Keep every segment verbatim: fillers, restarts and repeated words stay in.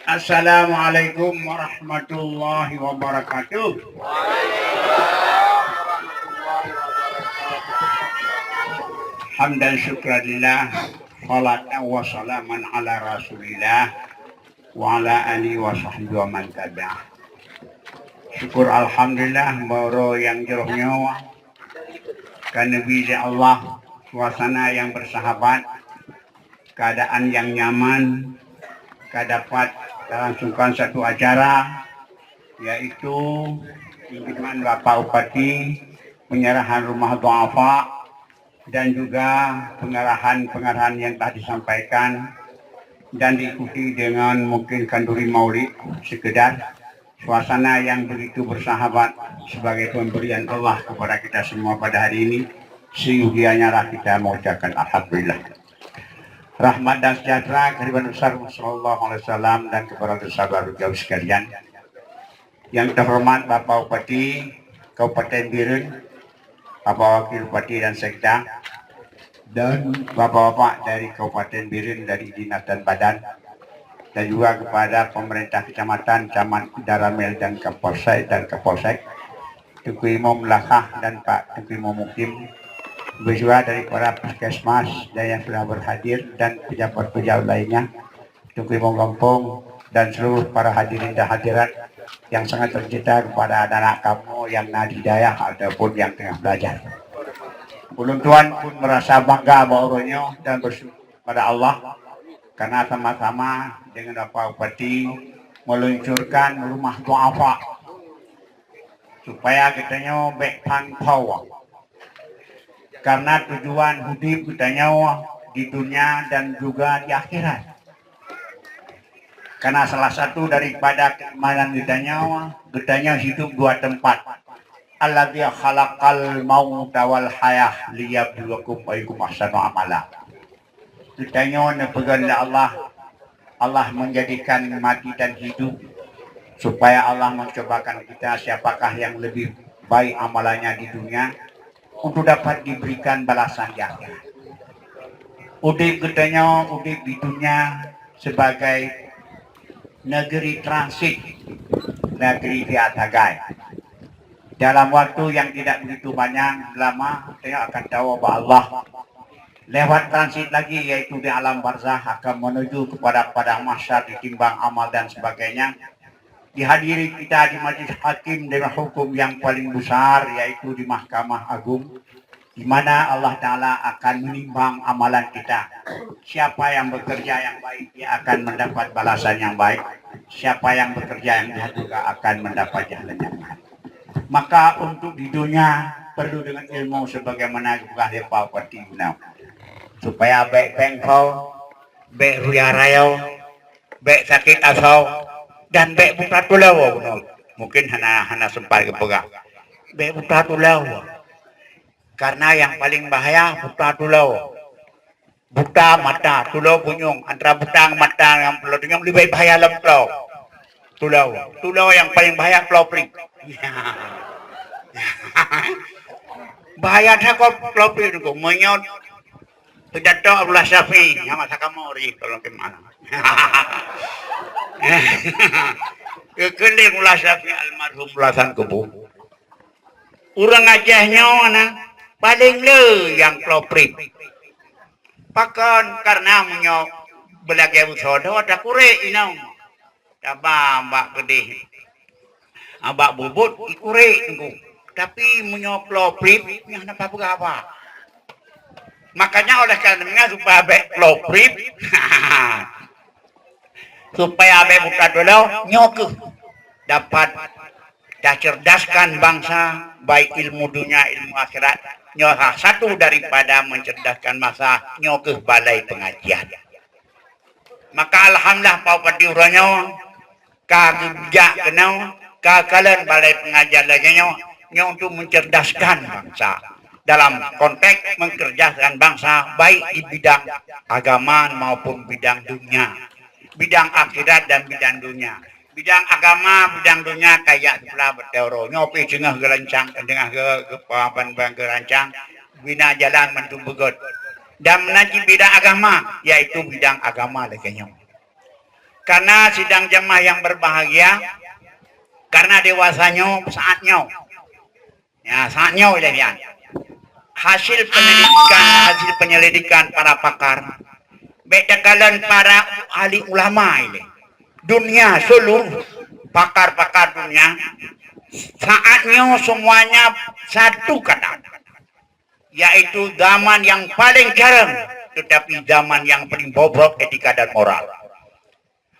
Assalamualaikum warahmatullahi wabarakatuh. Hamdan syukran lillah, salatan wa salaman ala Rasulillah, wa ala alihi wa sahbihi wa man tabi'ah. Syukur alhamdulillah, baroe nyang jroh nyoe ka neubri lé Allah suasana nyang bersahabat, keadaan nyang nyaman, ka dapat talangsungkan satu acara, yaitu kunjungan Bapak Bupati, penyerahan rumah duafa, dan juga pengarahan-pengarahan yang telah disampaikan dan diikuti dengan mungkin kanduri maulid sekedar. Suasana yang begitu bersahabat sebagai pemberian Allah kepada kita semua pada hari ini, seyugianya lah kita mengucapkan alhamdulillah. Rahmat dan sejahtera kehidupan besar Rasulullah sallallahu alaihi wasallam dan kepada sahabat beliau sekalian. Yang terhormat Bapak Bupati Kabupaten Bireuen, Bapak Wakil Bupati dan Sekda, dan bapak-bapak dari Kabupaten Bireuen dari Dinas dan Badan, dan juga kepada pemerintah kecamatan, camat, Danramil dan Kapolsek dan Kapolsek, Teungku Imum Lakah dan Pak Teungku Imum Mukim, juga daripada puskesmas dan yang sudah berhadir dan pejabat-pejabat lainnya, Teungku Imum Gampông, dan seluruh para hadirin dan hadirat yang sangat tercinta kepada anak-anak kamoe yang na di dayah ataupun yang tengah belajar. Ulôn tuan pun merasa bangga bak uroe nyoe dan bersyukur kepada Allah karena sama-sama dengan Bapak Bupati meluncurkan rumah duafa supaya geutanyoe bék phon-phon. Karena tujuan udeb geutanyoe di dunia dan juga di akhirat. Karena salah satu daripada keimanan geutanyoe, geutanyoe hidup dua tempat. Alladzi khalaqal mauta wal hayah liyabluwakum ayyukum ahsanu amala. Geutanyoe neupeugah lé Allah, Allah menjadikan mati dan hidup supaya Allah mencobakan kita siapakah yang lebih baik amalannya di dunia untuk dapat diberikan balasan di akhirat. Udeb geutanyoe udeb di dunia sebagai negeri transit, negeri tiat sagai. Dalam waktu yang tidak begitu banyak lama, geutanyoe akan tawoe bak Allah. Lewat transit lagi, yaitu di alam barzah, akan menuju kepada padang mahsyar, ditimbang amal dan sebagainya. Dihadiri kita di majlis hakim dengan hukum yang paling besar, yaitu di Mahkamah Agung, di mana Allah Ta'ala akan menimbang amalan kita. Siapa yang bekerja yang baik, dia akan mendapat balasan yang baik. Siapa yang bekerja yang jahat juga akan mendapat jahanam yang jahat. Maka untuk di dunia perlu dengan ilmu sebagaimana geupeugah lé Pak Bupati geutanyoe. Supaya bék péng phon, bék ruyah rayeuk, bék sakét asoe, dan bék buta tuloe bunoe. Mungkin hana, hana sempat geupeugah. Bék buta tuloe. Karena yang paling bahaya buta tuloe. Buta mata, tuloe punyueng. Antara buta ngon mata nyang tuloe punyueng leubeh bahaya lom tuloe. Tuloe, tuloe nyang paling bahaya tuloe prip. Bahaya that kok tuloe prip nyoe. Meunyoe pidato Abdullah Syafi'i, nyang masa kamoe ri tolong keumae. Keukeuleng Abdullah Syafi'i almarhum ulasan kubu. Ureuëng Aceh nyoe na paleng le nyang tuloe prip. Pakon? Karena meunyoe beulagée beusoe dhoe takurek inong. Taba bak keudeh, bak bubot ikurek teungku. Tapi meunyoe tuloe prip, nyan hana peugah haba. Makanya oleh karena supaya bék tuloe prip, supaya bék buta tuloe, nyoe keuh dapat tacerdaskan bangsa, baik ilmu dunia, ilmu akhirat. Nyoe salah satu daripada mencerdaskan bangsa, nyoe keuh balai pengajian. Maka alhamdulillah, Pak Bupati, uroe nyoe ka geujak keunoe, ka kalon balai pengajian lagée nyoe, nyoe untuk mencerdaskan bangsa. Dalam konteks mencerdaskan bangsa, baik di bidang agama maupun bidang dunia, bidang akhirat dan bidang dunia. Bidang agama, bidang dunia kajak seuplah beuteuro. Nyoe pih teungoh geurancang, teungoh ge-, ge-, apa, ban, ban geurancang, bina jalan mandum beugét. Dan meunan cit bidang agama, yaitu bidang agama lagée nyoe. Karena sidang jamaah yang berbahagia, karena dewasa nyoe, saat nyoe. Ya, saat nyoe lé nyan. Hasil penyelidikan, hasil penyelidikan para pakar, bék takalon para ahli ulama ini. Dunia seluruh pakar-pakar dunia, saat nyoe semuanya satu kata, yaitu zaman yang paling jarang, tetapi zaman yang paling bobrok etika dan moral.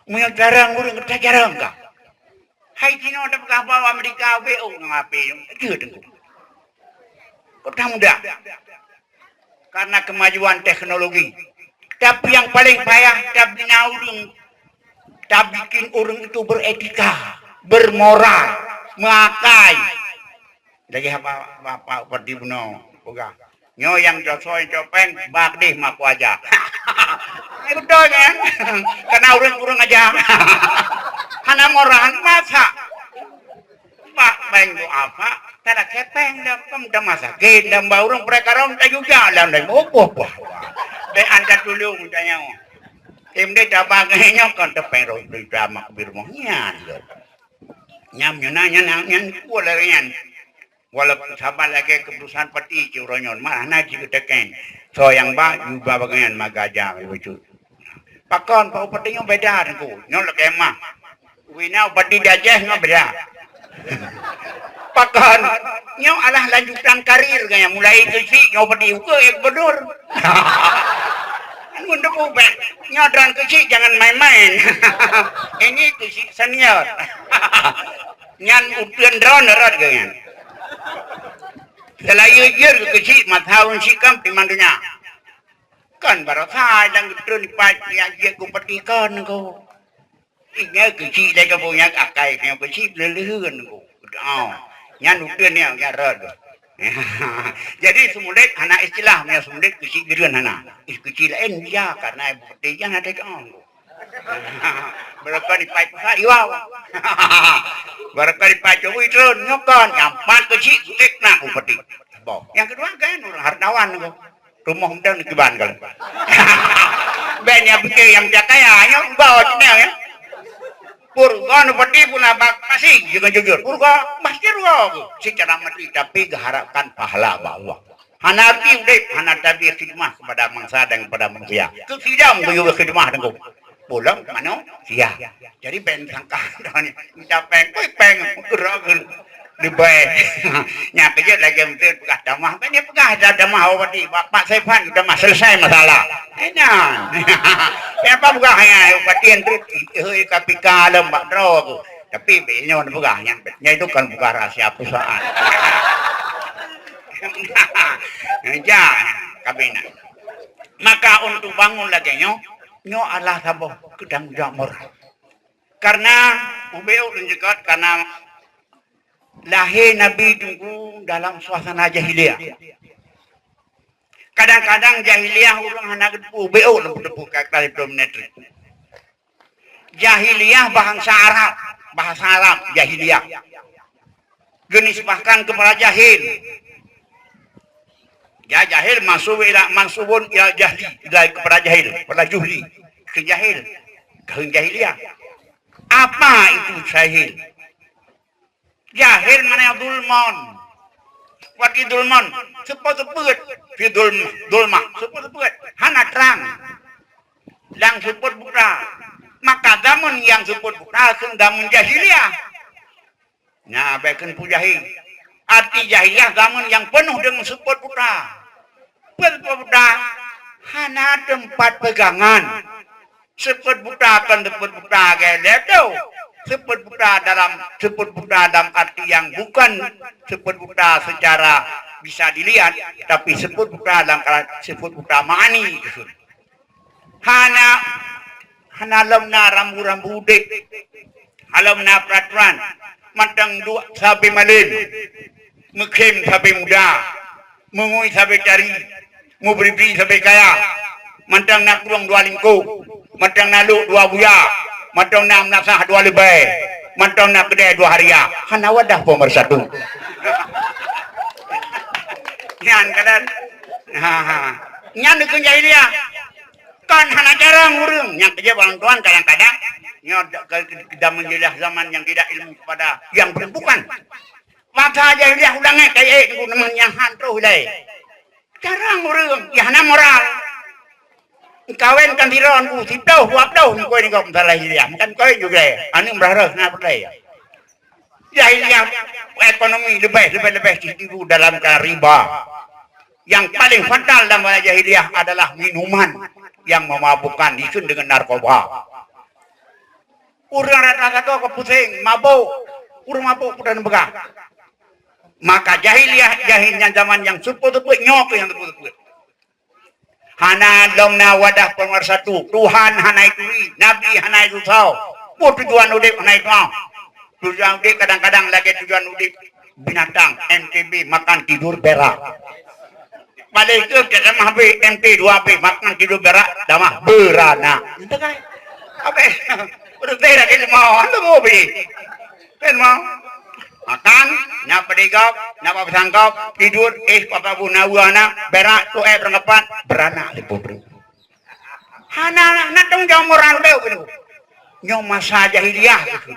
Meunyoe jarang ureuëng, ka jarang ka. Hai jinoe tapeugah bahwa Amerika W O ngon H P nyoe, jeuet teungku. Kok mudah? Karena kemajuan teknologi. Tapi yang paling payah, tabina ureuëng, tabikin ureuëng itu beretika, bermoral, meuakai. Lagée haba bapak Bupati bunoe peugah, "Nyoe nyang josoi copeng, bak deh mak aja." Eh, beutôi kan? Karena ureuëng kurang aja. Hana moral masa. Pak beng doa pak, tada kepeng dah, pem dah masakin dah, ba ureuëng perekarong tajujak lam dah, boh boh boh. Dek anta tulung tanya. Em deh tabang nyoe kan tepeng roh berita mak bir moh nyan. Nyam nyoe na nyan nyan kuah lagée nyan. Walaupun saban lagée keputusan peti cit uroe nyoe, malah na jeuet teken. Soe nyang ba, juba bagian magaja becut. Pakon, Pak Bupati nyoe beda teungku. Nyoe lagée mah. Wina Bupati Aceh nyoe beda. Pakon, nyoe alah lanjutan karir gaya mulai keuchik nyoe Bupati ukeue eh gubernur. Kan mun teupeu bék. Nyoe droen keuchik jangan main-main. Ini keuchik senior. Nyan uteuen droen rot geuh nyan. Seulayeue jeuet keu keuchik masa un sikam timan donya. Kan barosa nyang geutreun ipat yak jeuet keu peutikon ko. Ingat keuchik lé kampung nyan akai nyoe keuchik leuleuen ko. Oh. Nyan uteuen nyan nyan rot. Jadi seumulet hana istilah meunyoe seumulet keuchik bireuen hana. Ih keuchik laén dia karena ibu peuti nyan ada doang ko. Barokon ipai pusat iwau. Barokon ipai cowok turun nyokon nyampan keuchik gutek na bupati. Boh. Yang kedua kan orang hartawan tu. Rumah muda ni kiban kalau. Ben yang pikir yang dia kaya nyo bawa jeneng ya. Purga bupati pun abak pasti jujur jujur. Purga pasti ruga tu. Secara mati tapi diharapkan pahala bak Allah. Hana arti udép, hana tabi khidmah kepada mangsa dan kepada manusia. Keu sidang geuyue khidmah teungku. Pulang manusia. Jadi ben sangka minta peng, koi peng gerak dibai. Nya keujeuet lagi meuteun peugah tamah, ben dia peugah dah tamah awak di Bapak Saifan tamah selesai masalah. Enan. Kenapa peugah ya bupati tu? Hei K P K lom bak droe tu. Tapi bek nyoe peugah nyan, nyan itu kan bukan rahasia perusahaan. Ja, kabinet. Maka untuk bangun lagée nyoe, nyoe adalah saboh keudang jawab moral. Karena ubeu lôn jeuet karena lahé Nabi teungku dalam suasana jahiliyah. Kadang-kadang jahiliyah ureuëng hana geuteupeue ubeu lôn teupeu kata dominator. Jahiliyah bahasa Arab, bahasa Arab jahiliyah. Geunisbahkan kepada jahil. Ya jahil mansub ila mansubun ila jahli, ila kepada jahil, kepada juhli, ke jahil, ke jahiliyah. Apa itu jahil? Jahil mana zulmon. Wati zulmon, seupôt-seupôt, fi zulm, zulmah, seupôt-seupôt, hana trang. Lam seupôt buta. Maka zaman yang seupôt buta kheun zaman jahiliyah. Nah, baik kheun peue jahil. Arti jahiliyah zaman yang penuh dengan seupôt buta. Peue seupôt buta? Hana tempat pegangan. Seupôt buta kon seupôt buta gaya lé tu. Seupôt buta dalam seupôt buta dalam arti yang bukan seupôt buta secara bisa dilihat, tapi seupôt buta dalam seupôt buta ma'ani. Hana, hana lom na rambu-rambu udeb. Hana lom na peraturan. Mantong duek sabe malem. Meukhém sabe muda. Meungui sabe cari. Meubribi sabe kaya. Mantong na kurong dua lingkôk. Mantong na lok dua buya. Mantong na meunasah dua leubeh. Mantong na keudè dua haria. Hana wadah peumeursatu. Nyan kadang. Ha, ha. Nyan dikeun jahiliyah. Kan hana jarang ureuëng nyang keujeuet bang tuan kadang-kadang Nyoe da-, ke, ke, ke zaman jahiliyah, zaman nyang tidak ilmu kepada yang bukan. Masa jahiliyah ulang eh, kayèe nunggu teuma nyang han troh ilèe. Carông ureueng, ya hana moral. Kawen kan sidroe, nunggu siplôh, dua plôh, nunggu nyoe masalah jahiliyah. Bukan kawen juga, aneuk meurah-rah, hana peureulèe. Jahiliyah ekonomi leubeh, leubeh, leubeh tiru dalam riba. Yang paling fatal dalam jahiliyah adalah minuman yang memabukkan, disun dengan narkoba. Ureueng rata-rata ka puseng, mabök. Ureueng mabök peue dan peugah. Maka jahiliyah, jahil nyan zaman nyang seupôt-seupôt, nyoe keuh nyang seupôt-seupôt. Hana lom na wadah pemersatu. Tuhan hana ituri, Nabi hana itusoe. Peue tujuan udép hana itu'oh. Tujuan udép kadang-kadang lagèe tujuan udép binatang, M T B, makan tidur berak. Paling keu tamah B, M T dua B, makan tidur berak, tamah beranak. Itu kan? Apa? Udah saya lagi mau, anda mau bi. Kan mau? Makan, na peudeh gob, na bak pisang gob, tidur, eh, papa bu na ua na, berak, tu eh, beurangkapat, beranak lé putri. Hana, na tong jaweueb moral beu gitu. Nyoe masa jahiliyah gitu.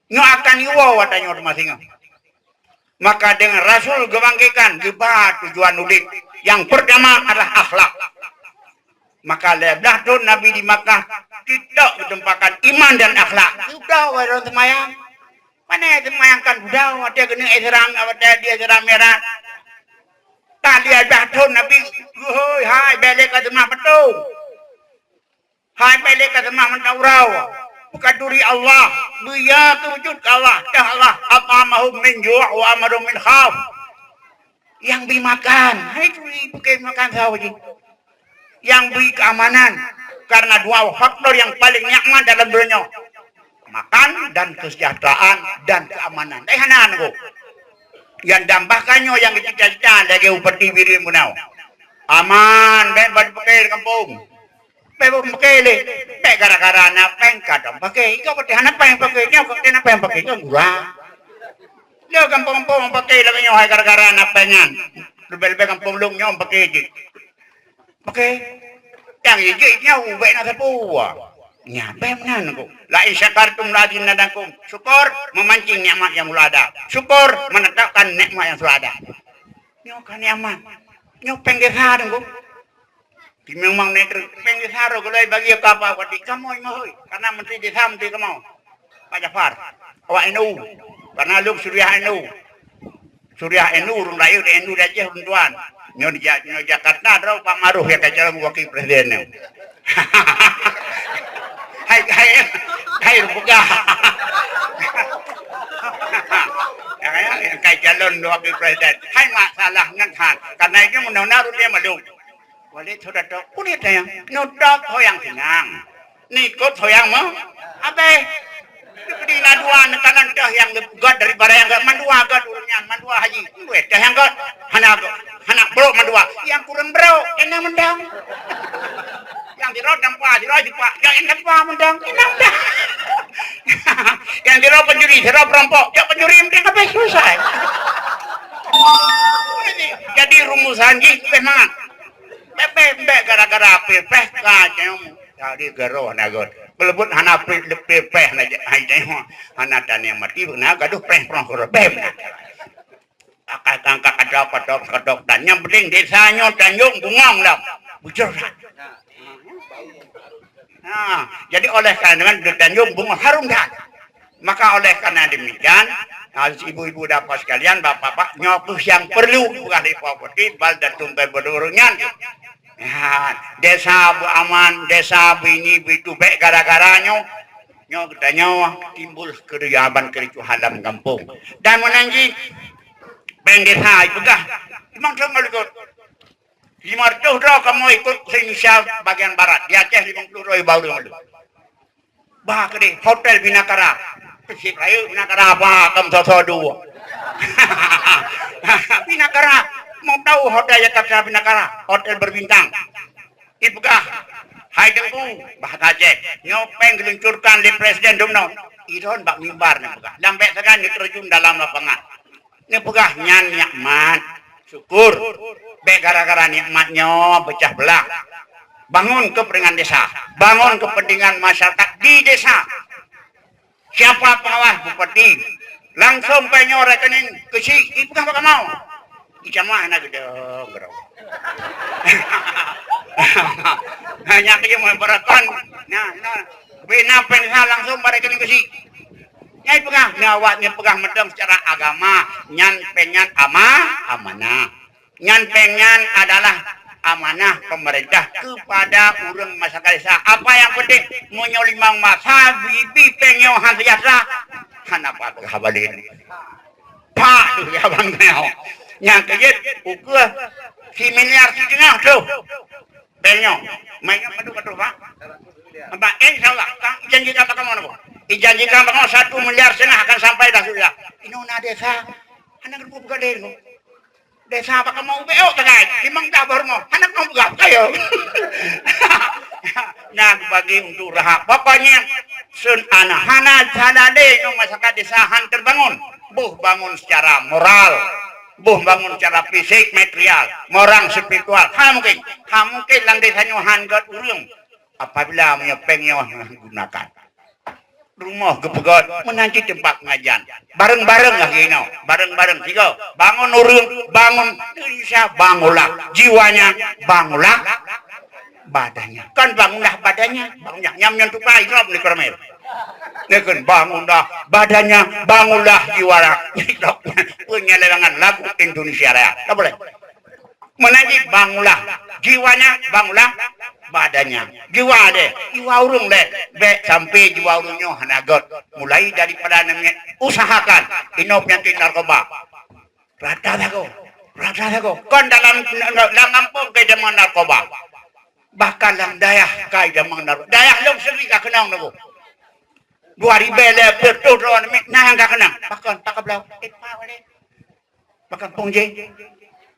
Nyoe akan iwoe watèe nyoe teuma singoh. Maka dengan Rasul geubangkitkan, geuba tujuan udép. Yang pertama adalah akhlak. Maka lhèe blah thôn Nabi di Makkah, tiktok geutumpakan iman dan akhlak. Sudah, wahai ureueng seumayang. Pane seumayang kan sudah, watèe keuneuk ihram, watèe di ihram mi'raj. Ka lhèe blah thôn Nabi, hôi, hai, bèk lé ka seumah patung. Hai, bèk lé ka seumah mantong uroe. Peukaduri Allah, beuya keu wujud keu Allah. Dah Allah, at'amahum min ju' wa amanahum min khauf. Nyang bri makan, hai turi pike makan sawo jih. Nyang bri keamanan, karena dua faktor yang paling nikmat dalam dunia nyoe. Makan dan kesejahteraan dan keamanan. Eh, hana nunggu. Yang tambahkan nyoe nyang cita-cita lagèe upeti bireuen meunoe. Aman, bèk ban pike di kampung. Bèk ban pike lé. Bèk gara-gara na péng ka dong pike. Iko pati hana péng pike, nyoe kok na péng pike, nyoe gura. Lé kampung-kampung pike lagèe nyoe hai gara-gara na péng nyan. Leubeh-leubeh kampung lôn nyoe pike jih. Oke. Nyang jijak nyoe ubek na sapeue. Nyan bèk meunan, Teungku. La in syakartum la azidannakum. Syukur memancing nikmat yang sudah ada. Syukur menetapkan nikmat yang sudah ada. Nyoe ka nikmat. Nyoe péng desa, Teungku. Di memang negeri péng desa ro kalau bagi apa apa di kamoe meuhôi. Karena menteri desa menteri kamoe. Pak Jafar. Awak N U. Karena lôn suriah N U. Suriah N U, ureueng rayeuk di N U di Aceh, ureueng tuan. Nyoe di Ja-, nyoe Jakarta, droe Pak Maruf nyang ka calon wakil presiden nyoe. Hai, hai, hai, buka. Nyang ka calon wakil presiden. Hai, masalah nyan han. Karena itu mudah-mudahan dia malu. Walid sudah tahu. Kulit yang nutop ho yang sinang. Nikot ho yang mau. Abeh. Di na dua nekanan dah yang gèt daripada yang gèt mandua gèt ureueng nyan mandua haji. Weh, dah yang gèt. Hana gèt. Hana brok mandua. Yang kurang brok, kena mendang. Yang di rot dan pa, di rot di pa. Yang ingat pa mendang, kena mendang. Yang di rot pencuri, di rot perampok. Yang pencuri mending habis selesai. Jadi rumusan jih lebih mangat. Bèk, bèk, bèk gara-gara pipèh ka nyang jadi geuroh na gèt. Keuleubut hana pi-, pipèh na ja-, hai teuh. Hana tanyong mati, na gadoh preh proh geuroh. Bèk na. Akai kangka kadok, kadok, kadok. Dan nyang penting desa nyoe Tanjong Bungong lam. Bujur dah. Nah, jadi oleh karena di Tanjong Bungong harum dah. Maka oleh karena demikian, nah, ibu-ibu dan bapak sekalian, bapak-bapak, nyoe keuh nyang perlu bukan di properti, bal dan tumpai berdurungan. Ya, desa beuaman, desa bini bitu bèk gara-gara nyoe, nyoe geutanyoe timbul keuriaban kericuhan dalam kampung. Dan meunan jih, péng desa ipeugah, limong thôn ngon likot. Lima ratus droe kamoe ikot Indonesia bagian barat, di Aceh limong puluh droe baru lima puluh. Bah keudeh, Hotel Binakara. Sip rayeuk Binakara apa kam soe-soe dua. Binakara. Mau tahu hotel Jakarta Binakara? Hotel berbintang. Ipeugah, "Hai Teungku, bahasa Aceh, nyoe péng diluncurkan lé Presiden dumnoe." Idon bak mimbar nyan peugah. Dan bèk sagai neuteurjun dalam lapangan. Neupeugah nyan nikmat, syukur. Bèk gara-gara nikmat nyoe peucah beulah. Bangun kepentingan desa, bangun kepentingan masyarakat di desa. Siapa pengawas? Bupati. Langsung pèng nyoe rekening keuchik, ipeugah bak kamoe. Icamah na geudong, geudong. Hanya keu jeuet beureukan. Nah, nah. Bina pèng sa langsung bak rekening keuchik. Nyai peugah, nyoe awak nyoe peugah mantong secara agama, nyan pèng nyan ama-, amanah. Nyan pèng nyan adalah amanah pemerintah kepada ureueng masyarakat desa. Apa nyang penting, meunyoe limong masa jibi pèng nyoe han seujahtra, hana peugah balik. Pak tu ya bang nyoe. Nyang keujeuet ukeue similiar siteungoh troh. Pèng nyoe. Mai nyoe padum ka troh, Pak? Pak, insya Allah, Pak, ijanjikan bak kamoe nyoe. Ijanjikan bak kamoe satu miliar setengah akan sampai dah sudah. Inoe na desa. Hana geupeubuka lé nyoe. Desa bak kamoe ubé ôk tagai, limong blah boh rumoh, hana kamoe peugah kaya. Nah, bagi untuk rahat. Pokoknya, sun ana hana salah lé nyoe masyarakat desa han terbangun. Boh bangun secara moral, boh bangun secara fisik, material, moral, spiritual. Hana mungkin. Hana mungkin lam desa nyoe han gèt ureueng apabila meunyoe pèng nyoe gunakan. Rumoh geupeugöt, meunan cit teumpat pengajian. Bareng-bareng lagèe inoe, bareng-bareng sigoe. Bangun ureueng, bangun Indonesia, bangunlah jiwanya, bangunlah badannya. Kon bangunlah badannya, bangunlah. Nyam nyan tukai, gob ni keureume. Nyan kon bangunlah badannya, bangunlah jiwanya. Peunyeulawangan lagu Indonesia Raya. Tak boleh. Meunan cit bangunlah jiwanya, bangunlah badannya. Jiwa deh, jiwa ureueng deh. Bèk sampai jiwa ureueng nyoe hana gèt. Mulai daripada namiet usahakan inoe peunyakét narkoba. Rata sagoe, rata sagoe. Kon dalam, dalam gampông ka deungon narkoba. Bahkan lam dayah ka deungon narkoba. Dayah lôn sendiri ka keunong nyoe. Dua ribèe lhèe ploh droe namiet na nyang ka keunong. Pakon, pakon bloe. Eh, pak, boleh. Bak gampông jih.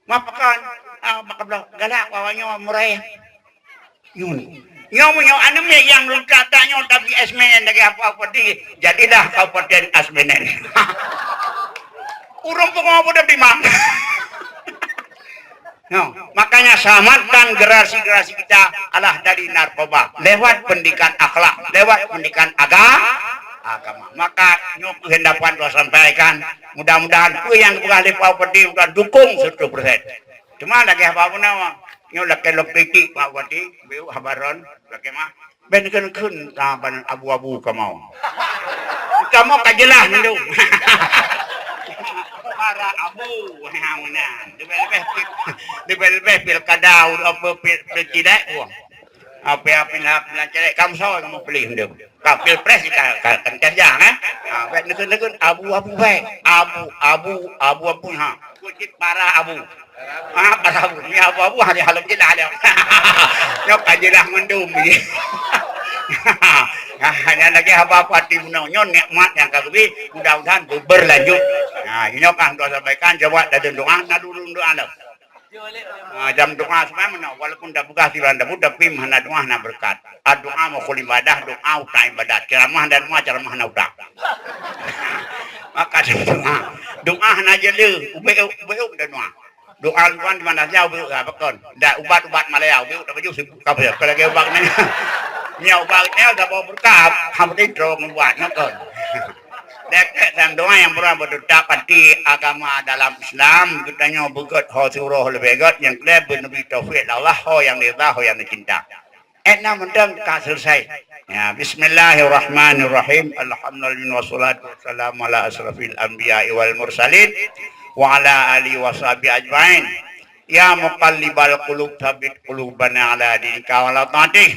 Meupakan, ah, bak bloe galak, awak nyoe murah. Nyoe. Nyoe meunyoe aneuk miet nyang leutak-leutak nyoe tapi S M N lagèe apa-apa di, jadilah kabupaten S M N. Ureueng pungo pun dah bimang. Nyoe, makanya selamatkan generasi-generasi kita adalah dari narkoba lewat pendidikan akhlak, lewat pendidikan aga-, agama. Maka nyoe keuh hana dapat saya sampaikan. Mudah-mudahan peue nyang geupeugah lé Pak Bupati, udah dukung seratus persen. Cuma lagèe haba pun awak. Nyoe lakèe lôn kritik Pak Bupati, beu haba ron, lakèe mah. Ben kheun-kheun, ah, ban abu-abu kamoe. Kamoe ka jeulaih mandum. Para abu, ha, meunan. Leubeh-leubeh pil-, leubeh-leubeh pilkada, apa, pil-, pilkada, wah. Apa, apa, apa, apa, cewek kamoe soe kamoe pilih mandum. Ka pilpres ka, ka, ka, ka, eh? Ha, bèk neukheun-neukheun, abu-abu bèk. Abu, abu, abu-abu, ha. Kucit para abu. Ha, para abu. Ni abu-abu, ha, ni halom jeulaih lé. Nyoe ka jeulaih mandum ni. Ha, nyan lagèe haba Bupati bunoe. Nyoe nikmat nyang ka geubi, mudah-mudahan berlanjut. Ha, nyoe ka lôn sampaikan, jawab dan doa, na dulu doa lom. Ah, jam doa sebenarnya, walaupun dah peugah tiban dah, tapi hana doa hana berkat. Ah, doa meukhuleh ibadah, doa utak ibadat. Ceramah dan doa, ceramah hana utak. Maka doa, doa hana jeuet le, ubé-, ubé-, dan doa. Doa luwan di mana saja ubé-, ah, pakon. Dak ubat-ubat Malaya, ubé-, dak baju sibuk kabeh. Kalau lagi ubat ni, nya ubat ni dah bawa berkat, hamdi terus membuat, pakon. Dek-dek dan doa nyang beurang beuteutak pati agama dalam Islam, geutanyoe beugöt ho siuroe leubeh göt, nyang keu lhèe beuneubri taufik lé Allah, ho nyang rida, ho nyang neucinta. Ék na mantong ka selesai. Ya, bismillahirrahmanirrahim. Alhamdulillah wassalatu wassalamu ala asyrafil anbiya'i wal mursalin wa ala alihi washabihi ajmain. Ya muqallibal qulub, tsabbit qulubana ala dinika wa ala taatik.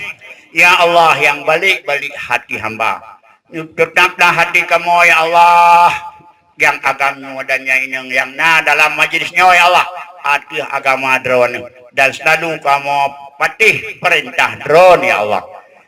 Ya Allah yang balik-balik hati hamba, tetaplah hati kamoe, ya Allah, nyang agam nyoe dan nyang inong nyang na dalam majlis nyoe, ya Allah, ateueh agama Droeneuh, dan selalu kamoe patéh peurintah Droeneuh, ya Allah.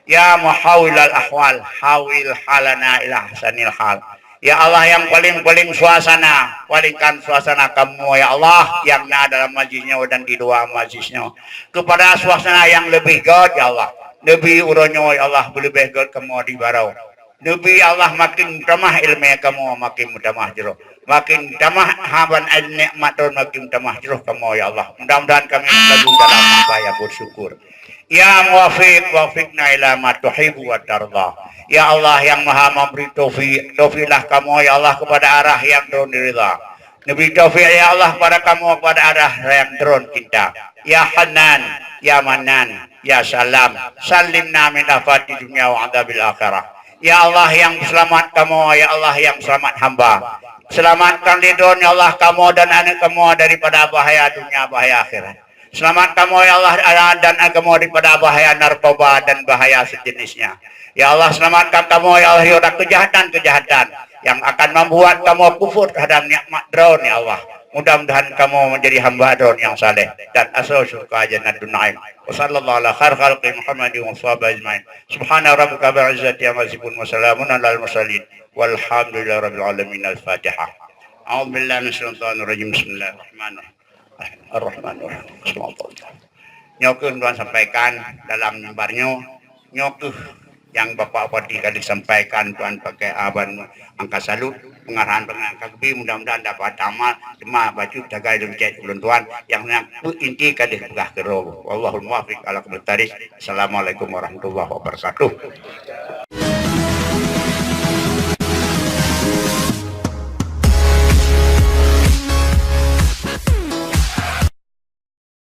Ya muhawwilal ahwal, hawwil halana ila ahsanil hal. Ya Allah yang paling-paling suasana, palingkan suasana kamoe, ya Allah, nyang na dalam majlis nyoe dan di luwa majlis nyoe, keupada suasana nyang leubeh göt, ya Allah. Neubi uroe nyoe, ya Allah, beuleubeh göt kamoe di baroe. Neubi, ya Allah, makin meutamah ileumèe kamoe, makin meutamah jroh. Makin meutamah haba nikmat Droeneuh, makin meutamah jroh kamoe, ya Allah. Mudah-mudahan kami selalu dalam apa yang bersyukur. Ya Muwafiq, wafiqna ila ma tuhibbu wa tarda. Ya Allah yang Maha Memberi taufik, taufiklah kamoe ya Allah kepada arah yang Droen ridha. Neubri taufik ya Allah kepada kamoe kepada arah yang Droen cinta. Ya Hannan, ya Mannan, ya Salam, salimna min afati dunya wa adzabil akhirah. Ya Allah yang selamat kamoe, ya Allah yang selamat hamba. Selamatkan lé Droen ya Allah kamoe dan aneuk kamoe daripada bahaya dunia, bahaya akhirat. Selamat kamoe ya Allah dan agama daripada bahaya narkoba dan bahaya sejenisnya. Ya Allah, selamatkan kamoe ya Allah daripada kejahatan-kejahatan yang akan membuat kamoe kufur terhadap nikmat Droen ya Allah. Mudah-mudahan kamoe menjadi hamba Droen yang saleh dan asoe syurga Jannatun Naim. Wa sallallahu ala khair khalqi Muhammadin wa sahbihi ajmain. Subhana rabbika rabbil izzati amma yasifun wa salamun alal mursalin. Walhamdulillahi rabbil alamin. Al-Fatihah. A'udzubillahi minasyaitonir rajim. Bismillahirrahmanirrahim. Ar-Rahmanir Rahim. Nyoe kheueh tuan sampaikan dalam mimbar nyoe. Nyoe kheueh nyang Bapak Bupati ka disampaikan tuan pakai aban angka salut, pengarahan-pengarahan ka geubi, mudah-mudahan dapat amal, teuma bacut tagai leuncet ulôn tuan nyang nyang peu inti ka dipeugah keudroe. Wallahul muwaffiq ala aqwamit thariq. Assalamualaikum warahmatullahi wabarakatuh.